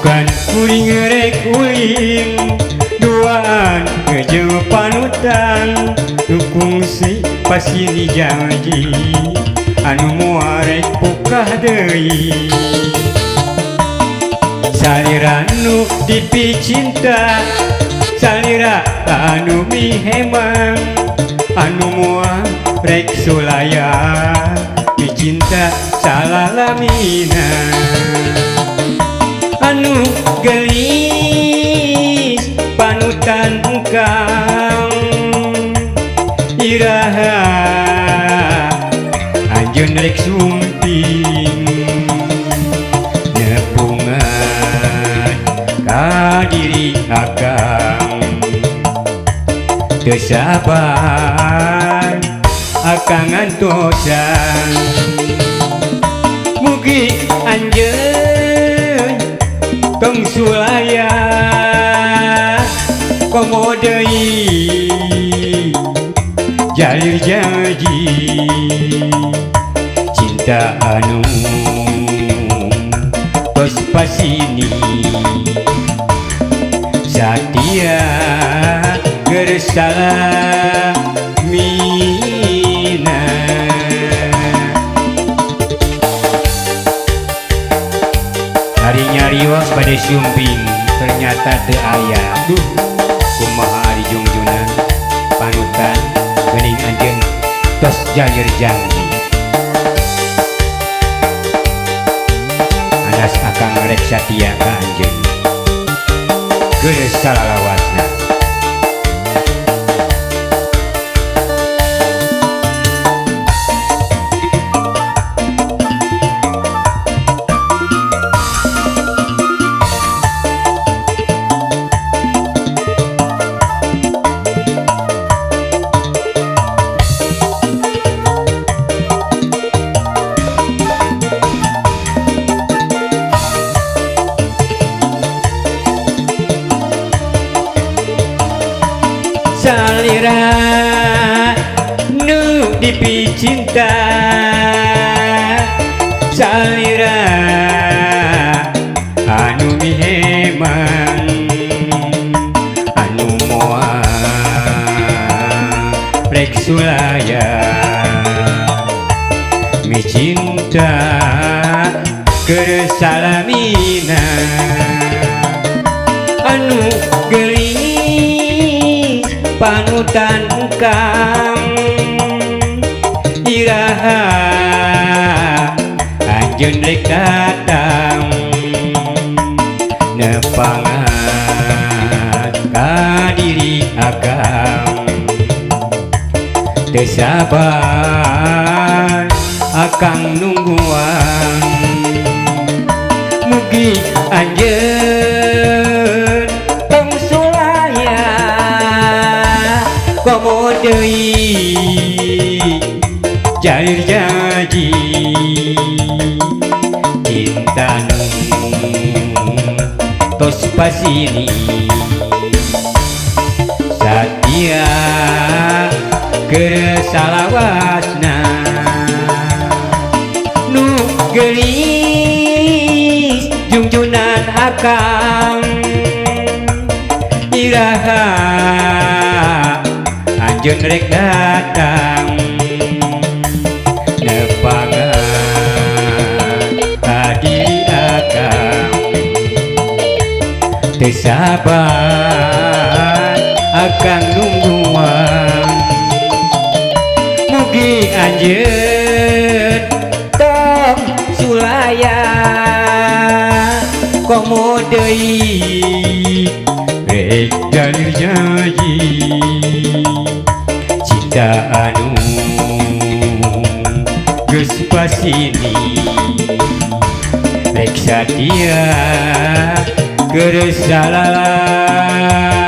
Sugan kuring rek ulin duaan ngejeng panutan nu kungsi pasini janji anu moal rek pukah deui. Salira nu dipicinta, salira anu mihemang, anu moal rek sulaya micinta salalamina. Anu gelis panutan kang iraha anjeun rek sumping nepungan ka diri akang. Teu sabar akang ngantosan, mugi anjeun tong sulaya komo deui jalir janji cinta anu tos pasini satia keur salamina. Hari nyarios bade sumping ternyata teu aya. Duh, kumaha ari jungjunan panutan geuning anjeun tos jalir janji. Anas akang rek satia ka anjeun keur salalawasna. Salira nu dipicinta, salira anu mihemang, anu moal rek sulaya micinta keur salamina. Anu geulis panutan kang iraha anjeun rek datang nepangan ka diri akang. Teu sabar akang nungguan, mugi anjeun tong sulaya komo deui jalir janji cinta nu tos pasini satia keur salawasna. Nu geulis jungjunan akang iraha anjeun rek datang nepangan ka diri akang. Teu sabar akang nungguan, mugi anjeun tong sulaya komo deui rek jalir janji cinta anu geus pasini rek satia keur salalawasna.